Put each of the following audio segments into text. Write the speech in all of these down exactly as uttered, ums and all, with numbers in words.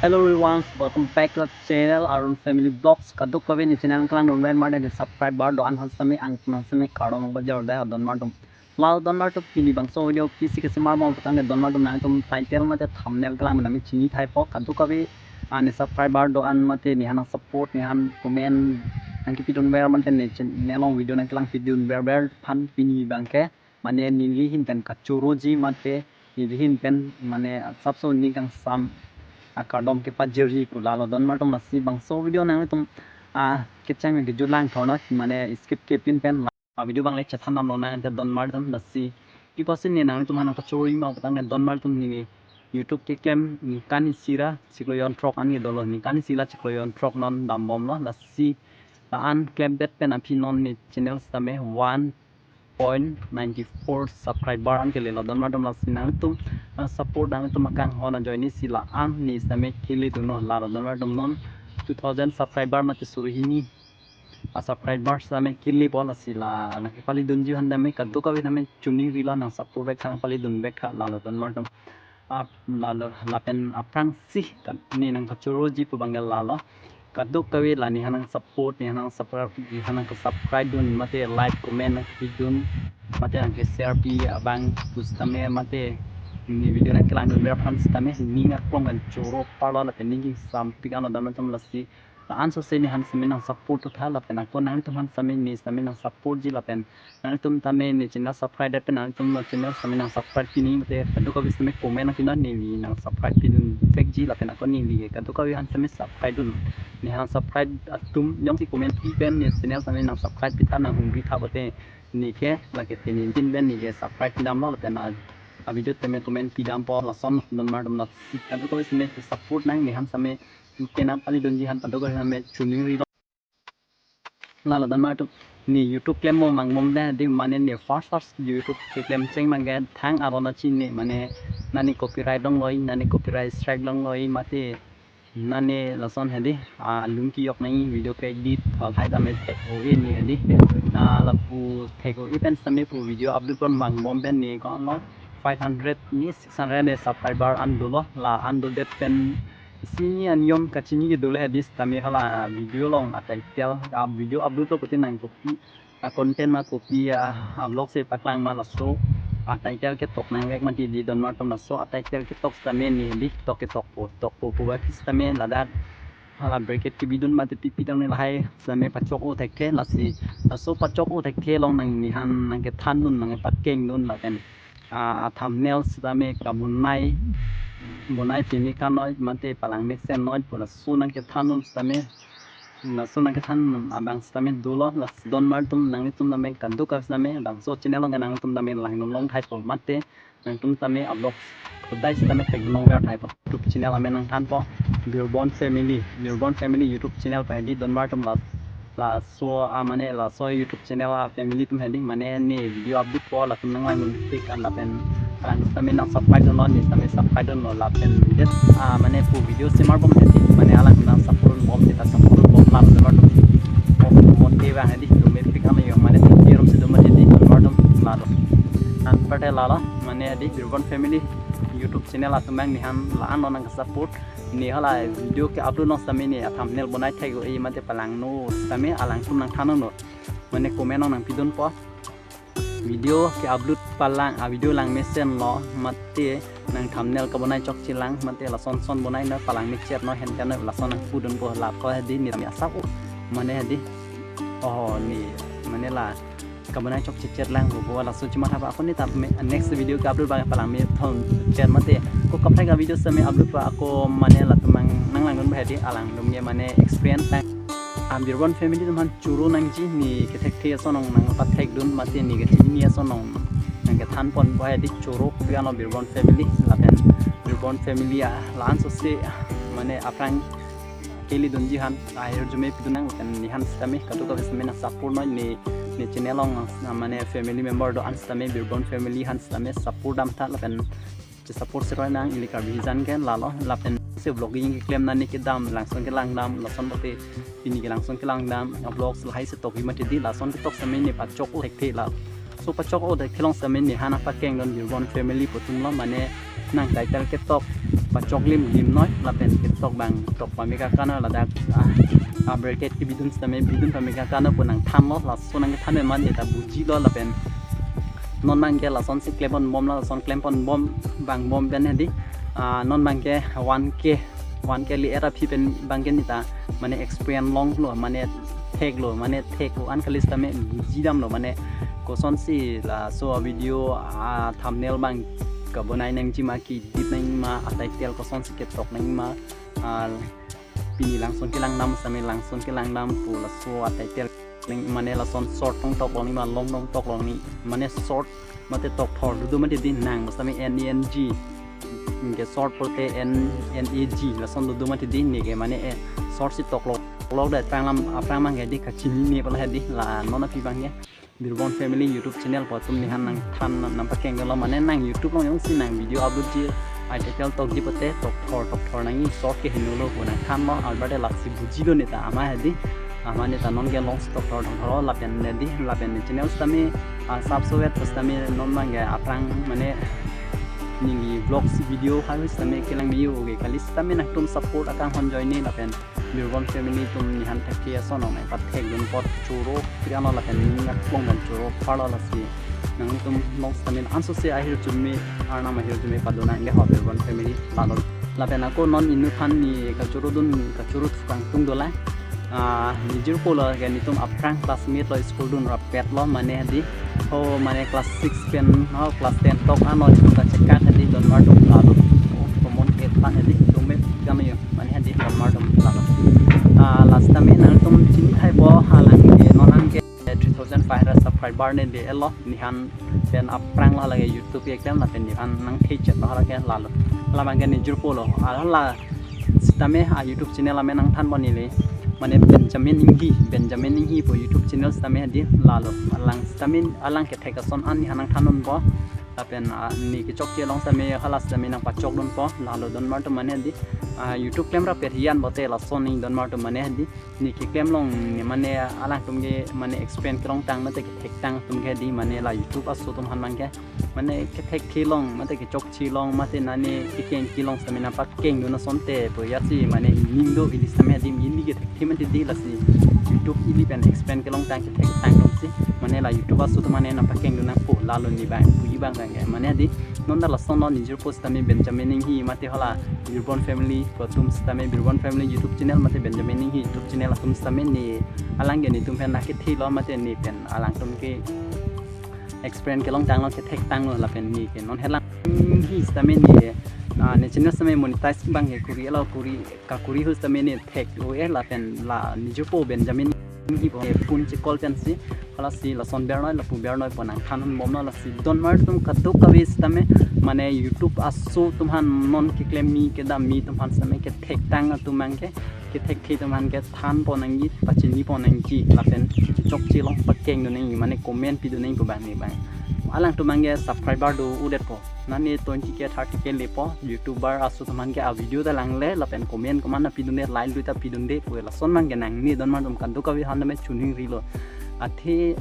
Hello everyone, welcome back to the channel Arun Family Vlogs. Kadokave ne channel kelang dun ven mar ne subscriber do-an aphan sitame angpun sitame kardom pajir dei donmar atum. Lalo donmar atum, pini bangso video pisi kesemar mo apotang ke donmar atum nangtum title mate thumbnail kelang dun tame chini thaipo. Kadokave, ah, ne subscriber do-an mate nephan nang support nephan comment nang kepidun ver mate ne channel along video nang kelang pidun ver ver aphan pini abang ke mane neli ahin pen kachoroji mate neli ahin pen mane asapso ning kangsam akardom kepajirji pu. Lalo donmar atum, lasi bangso video nangtum, ah, kecheng kejut lang thornoi mane skip kepin pen la, ah, video abang le chethan damlo nang ante donmar atum. Lasi iposi ne nangtum aphan nang kachoro ma apotang ke donmar atum, ne YouTube keklem ningkan isi ra chiklo jon throk an ke dolo, ningkan isi ra chiklo jon throk non dambomlo. Lasi la-an klemdet pen aphi non ne channel sitame one point nine four subscriber an kelelo donmar atum. Lasi nangtum, ah, support nangtum akanghon ajoine si la-an ne sitame kele dunlo. Lalo donmar atum, non two thousand subscriber mate suri hini a subscriber sitame kelepo. Lasi la nang kepali dunji aphan tame kadokave tame chungrilo, nang support vek tha, nang pali dun vek tha. Lalo donmar atum, ap lalo lapen aphrangsi kan ne nang kachoroji pu abang ke lalo, kadokave la nephan nang support, nephan nang subscribe, nephan nang subscribe dun mate like comment nang pidun mate nang ke share pi abang pusitame mate ne video nang kelang dun ver aphan sitame ning aklong kan choro parlo lapen ning kangsam pik anlo donmar atum. Lasi la-an sose nephan sitame nang support tha lapen ako nangtum aphan sitame ne sitame nang supportji lapen nangtum tame ne channel subscribe det pen nangtum channel sitame nang subscribe pini mate kadokave sitame comment nang pidun, neli nang subscribe pidun vekji lapen ako neli kadokave aphan sitame subscribe dun. Nephan subscribe atum jongsi comment pi pen ne channel sitame nang subscribe pi tha, nang humri tha pulote ne ke lake tini tin pen ne ke subscribe pidamlo lapen a, a video tame comment pidampo. Lason donmar atum, lasi kadokave sitame support nang nephan sitame kenam pali dunji aphan kadokave sitame chungrilo. Lalo donmar atum, ne YouTube klem mo mangbom dei, mane ne first first YouTube keklem cheng abang ke thang aron achin ne mane nani copyright longloi, nani copyright strike longloi mate nani lason hedi, ah, lungki yok nai video ke edit halhai tame thek-o-e ne hedi. Na lapu thek-o-e pen sitame pu video upload pon mangbom pen ne ko-an lo five hundred ne six hundred ne subscriber an dolo. La an dodet pen isi ni an yom kachini ke dolo hedi sitame hala video along a title, a video upload lo putin nang kopi a content ma kopi a, a vlog si paklang ma laso a title ketok nang vek mati di donmar atum. Laso a title ketok sitame ne di tok ketokpo, tokpo pu ba sitame ladak hala bracket kebidun mate pipi tang ne lahai sitame pachok-o thekthe. Lasi laso pachok-o thekthe along nang nephan nang kethan dun, nang pakeng dun lapen, ah, a thumbnail sitame kabonai, bonai pini kanoi mate palang mesen noi pu laso nang kethan dun sitame, laso nang kethan abang sitame dolo. Lasi donmar atum, nangtum tame kadokave sitame bangso channel along nangtum tame langdun long thaipo mate nangtum tame a vlog kudai sitame pek long ver thaipo. YouTube channel amen nang thanpo Birbon Family, Birbon Family YouTube channel pu hedi donmar atum. La, laso a mane laso YouTube channel a family atum hedi mane ne video upload po latum nang langdun tik an lapen alang sitame nang subscribe dunlo, ne sitame subscribe dunlo lapen det a mane pu video semar bom hedi mane alang nang support bom, kita support bom lam donmar atum. Oh, monte abang hedi dome pik an yong mane tik yerom si doma hedi donmar atum. Lalo anparte lalo mane hedi Birbon Family YouTube channel atum abang nephan la-an lo nang support. Ne hala video ke upload long sitame ne a thumbnail bonai thek-o-e mate palangno sitame alangtum nang thannon lo. Mane comment along nang pidunpo. Video ke upload palang a video lang mesen lo mate nang thumbnail kabonai chokche lang mate lason son bonai na palang mesen no hente no lason nang pudunpo, la ko hedi ne tame asap-o mane hedi. Oh, ne mane la kabonai chokche chet lang ho, laso chimatha ba ako ne tame next video ke upload ba palang mesen chet mate ko kaprek a video sitame upload ba ako mane latum nang langdun ba hedi alang dum ye mane experience lang. Am Birbon Family atum aphan choro nangji, ne kethekthe ason nang nang pathek dun mate ne kachini ason nang nang kethan ponpo hedi choro pu ano Birbon Family lapen Birbon Family a la-an sose mane aphrang kele dunji aphan ahirjume pidun nang lapen nephan sitame kadokave sitame nang support noi, ne ne channel along, ah, mane family member do-an sitame Birbon Family aphan sitame support dam tha lapen che support seroi nang ili Karbi hijan ke lalo lapen se vlogging keklem nani kedam langsung kelang dam lason bote pini ke langsung kelang dam a vlogs lahai si tok hi mati di lason ketok sitame ne pachok-o thekthe la. So pachok-o thekthe along sitame nephan nang pakeng dun Birbon Family pu atum lo mane nang title ketok pachok lim lim noi lapen ketok bang tok pame kakan noi ladak, ah, ah, bracket kebidun sitame bidun pame kakan noi pu nangthanlo, laso nangkethan man neta bujilo lapen non bangke lasonsi klempon bomlo, lason klempon bom bang bom pen hedi, ah, non bangke one K one K li era phi pen bangke neta mane experience longlo, mane theklo, mane thek-o an kali sitame bujidamlo, mane kosonsi laso a video a thumbnail bang kabonai nangji ma, ki-edit nangji ma, a title kosonsi ketok nangji ma, ah, pini langsun kelangdam sitame langsun kelangdam pu laso a title nang mane lason short tong tok long ni ma long tong tok long ni, mane short mate tokthor dudu mate di nang sitame N E N G, ke short pulote N N E G lason dudu mate di, neke mane, eh, short si toklok lok de aphrang lam aphrang bangke di kachinine pala hedi la non aphi bangke Birbon Family YouTube channel pu atum nihan nangthan nangpakenglo, mane nang YouTube along jongsi nang video upload ji, a title tokji pulote tokthor tokthor nangji, short ke henulo pu nangthanlo, arbar de lasi bujilo neta ama hedi, ama neta non ke long tokthor tokthor lapen hedi, lapen ne channel sitame, ah, subscribe sitame non bangke aphrang mane neli vlogs video hal sitame kelang me-o ke kali sitame nangtum support akanghon ajoine lapen Birbon Family atum nihan thekthe ason ong nangpathekdun apot choro kriano lapen ning aklong dan choro parlo lasi nanglitum long sitame ansose ahirjume arnam ahirjume padonang de ho Birbon Family lalo. Lapen ako non inuthan ne kachorodun kachoro thukang tung dolang. Ah, nejirpo lo ke netum aphrang classmate lo, school dun rapet lo mane hedi. Ho mane class six pen ho class ten tok ano netum kachekak hedi donmar atum lalo. Oh, common eight pan hedi, dome kami yo mane hedi donmar atum lalo. Ah, last time nangtum chinithaipo, halang ke non an ke three thousand five hundred subscriber ne de-etlo, nihan pen aphrang lo lake YouTube keklem lapen nihan nangthechet lo lake lalo. Hala bangke nejirpo lo. Hala sitame a YouTube channel amen nangthanpo neli, mane Benjamin Inghi, Benjamin Inghi pu YouTube channel sitame hedi lalo. Alang sitame alang kethek ason an nihan nangthandunpo. Lapen, ah, ne kechokche along sitame hala sitame nangpachokdunpo lalo donmar atum mane hedi. Ah, YouTube klem rapet hiyan bote lason ne donmar atum mane hedi. Ne keklem long ne mane alangtum ke mane experience kelongtang mate kethektang atum ke di mane la YouTube aso atum aphan bangke mane kethekthe long mate kechokche long mate nane kekengke long sitame nangpakengdun asonte pu ya si mane ning do, ili sitame adim ili kethekthe mate di lasi YouTube ili pen experience kelongtang kethektang atumsi mane la YouTube aso atum mane nangpakengdun nangpo lalo ne bang puji bang bangke mane di non ta lason non nejirpo sitame Benjamin Inghi mate hala Birbon Family pu atum sitame Birbon Family YouTube channel mate Benjamin Inghi YouTube channel atum sitame ne alang ke netum pen nangkethe lo mate ne pen alangtum ke experience kelongtanglo kethektanglo lapen ne ke non helang hi sitame ne, ah, ne channel sitame monetize bang ke kuri lo kuri kakuri hu sitame ne thek-o-e lapen la nejirpo Benjamin Inghi pu ke phone checall pensi hala si lason bernoi lapu bernoi pu nangthanhon bomlo lasi donmar atum kadokave sitame mane YouTube aso atum aphan non keklem mi kedam mi atum aphan sitame kethektang atum bangke kethekthe atum aphan kethanpo nangji pachinipo nangji lapen chokche along pakengdun nangji mane comment pidun nangji pu bang ne bang. Alangtum bangke subscriber do-odetpo. Nane twenty K thirty K lepo, YouTuber aso atum aphan ke a video ta langle lapen comment komat nangpidunde, like dui ta pidunde pu lason bangke nangne donmar atum kadokave aphan tame chuningrilo. Athe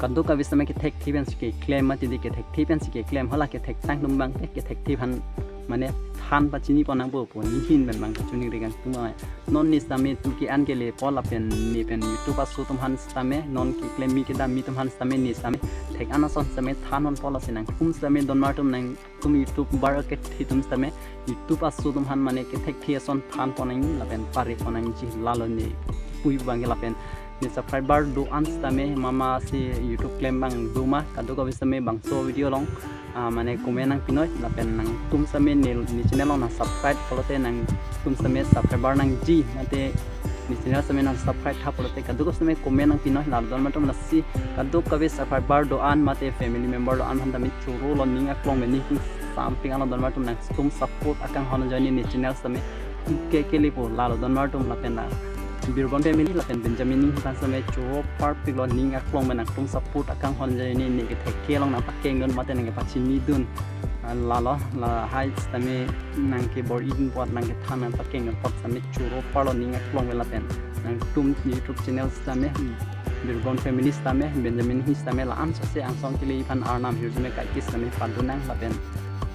kadokave sitame kethekthe pensi keklem mati di kethekthe pensi keklem hala kethektang atum bangke kethekthe aphan mane than pachinipo nangpo pu nehin pen bang kachiningri kangtung ma. Non ne sitame tu ke-an kelepo lapen ne pen YouTube aso atum aphan sitame non keklem mi kedam mi atum aphan sitame ne sitame thek-an ason sitame thanhonpo lasi nangtum sitame donmar atum nangtum YouTuber kethe atum sitame YouTube aso atum aphan mane kethekthe ason thanpo nang lapen parepo nangji lalo ne puji bang ke lapen ne subscriber do-an sitame mama si YouTube klem bang do ma kadokave sitame bangso video along, ah, mane comment nangpinoi lapen nangtum sitame ne, ne channel along nang subscribe pulote nangtum sitame subscriber nangji mate ne channel sitame nang subscribe tha pulote kadokave sitame comment nangpinoi lalo donmar atum lasi kadokave subscriber do-an mate family member do-an aphan tame chorolo ning aklong me ning samping along donmar atum nangtum support akanghon ajoine ne channel sitame ke kelepo lalo donmar atum lapen la Birbon Family lapen Benjamin Inghi aphan sitame choro parpiklo ning aklong me nangtum support akanghon ajoine ne kethekthe along nangpakengdun mate nangkepachinidun, ah, lalo lahai sitame nangkebor-idun apot nangkethan nangpakengdun apot sitame choro parlo ning aklong me lapen nangtum YouTube channel sitame Birbon Family sitame Benjamin Inghi sitame la-an sose angsong kele aphan arnam ahirjume kaike sitame padonang lapen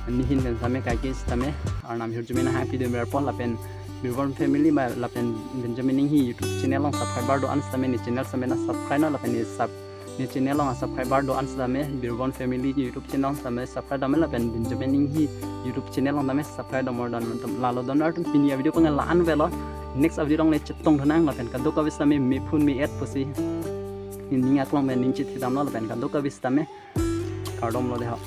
Nehin pen sitame kaike sitame arnam ahirjume nangpidun verpo lapen Birbon Family ba lapen Benjamin Inghi YouTube channel along subscriber do-an sitame ne channel sitame nang subscribe non lapen ne sub ne channel along subscriber do-an sitame Birbon Family YouTube channel along sitame subscribe dam lapen Benjamin Inghi YouTube channel along sitame subscribe dam or dan mantam lalo don atum pini a-video ko nang la-an avelo. Next a-video along le chetongthu nang lapen kadokave sitame mephun me-et pusi ning aklong pen ning chithidamlo lapen kadokave sitame kardom lo deho.